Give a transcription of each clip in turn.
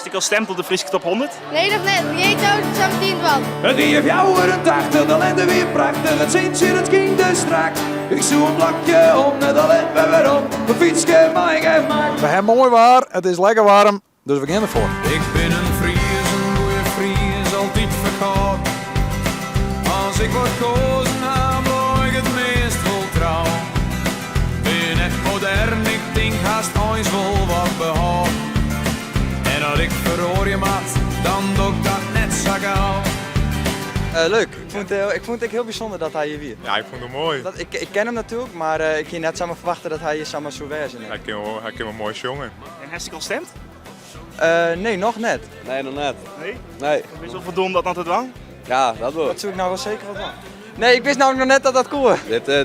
Hast ek al stimd op de Fryske Top 100? Nee, noch net. Wie it no sametien dwaan. It wie 84, de lente wie prachtich, it sintsje dat skynde strak. Ik soe in blokje om nei de lente werom, in fytske mei gemak. We ha moai waar, it is lekker waarm, dus we gean derfoar. Ik bin in Fries, in goeie Fries, altyd ferkâld. As ik wat koazen ha, bliuw ik it meast wol trou. Bin net modern, ik tink hast eins wol wat behâlden. En as ik feroarje moat, dan doch ik dat net sa gau. Leuk. Ik fûn it ek hiel bysûnder dat hy hjir wie. Ja, ik fûn it moai. Dat, ik ken him natuerlik, mar ik hie net samar ferwachte dat hy hjir samar soe wêze. Hy kin wol moai sjonge. En hast ek al stimd? Nee, noch net. Nee, noch net. Nee? Nee. Bist wol fan doel om dat noch te dwaan? Ja, dat wol. Dat soe ik no wol seker wol dwaan. Nee, ik wist nammentlik noch net dat dat koe.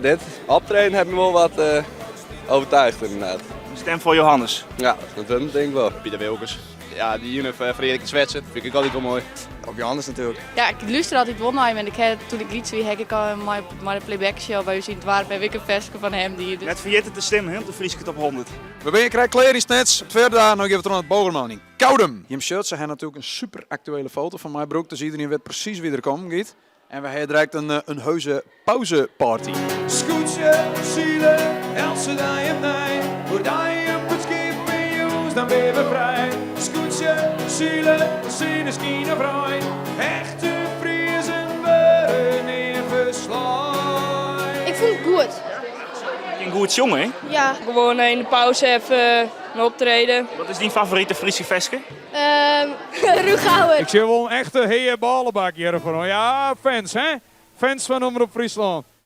Dit optreden hat my wol wat overtuigd inderdaad. Een stem foar Johannes. Ja, dat tink ik wol. Piter Wilkens. Ja, dy june fan Erik de Zwetser fyn ik altyd wol moai. Op Johannes natuerlik. Ja, ik lúster altyd wol nei him en ik ha, toen ik lyts wie, ha ik al mei de playback show by ús yn it doarp ha ik in ferske fan him dien. Dus. Net ferjitte te stimmen hè, op de Fryske Top 100. We binne krekt klear yn Snits. Firda, no gean we troch nei it Bogerman yn Koudum. Jim sjogge, se ha natuerlik in super aktuele foto fan my brûkt, dus iderien wit presys wie der kommen giet. En we ha direkt in heuse pauzeparty. Skûtsje, sile, eltse dei opnij. Oerdei op it skip en jûns dan binne we frij. Skûtsje, sile, sinneskyn of rein. Echte Friezen wurde nea ferslein. Ik fûn it goed. Kin goed sjonge, hè? Ja. Gewoan yn de pauze even in optreden. Wat is dyn favorite Fryske ferske? Rûchhouwer. Ik sjoch wol in echte heabôlebak hjir foar. Ja, fans hè? Fans fan Omrop Fryslân.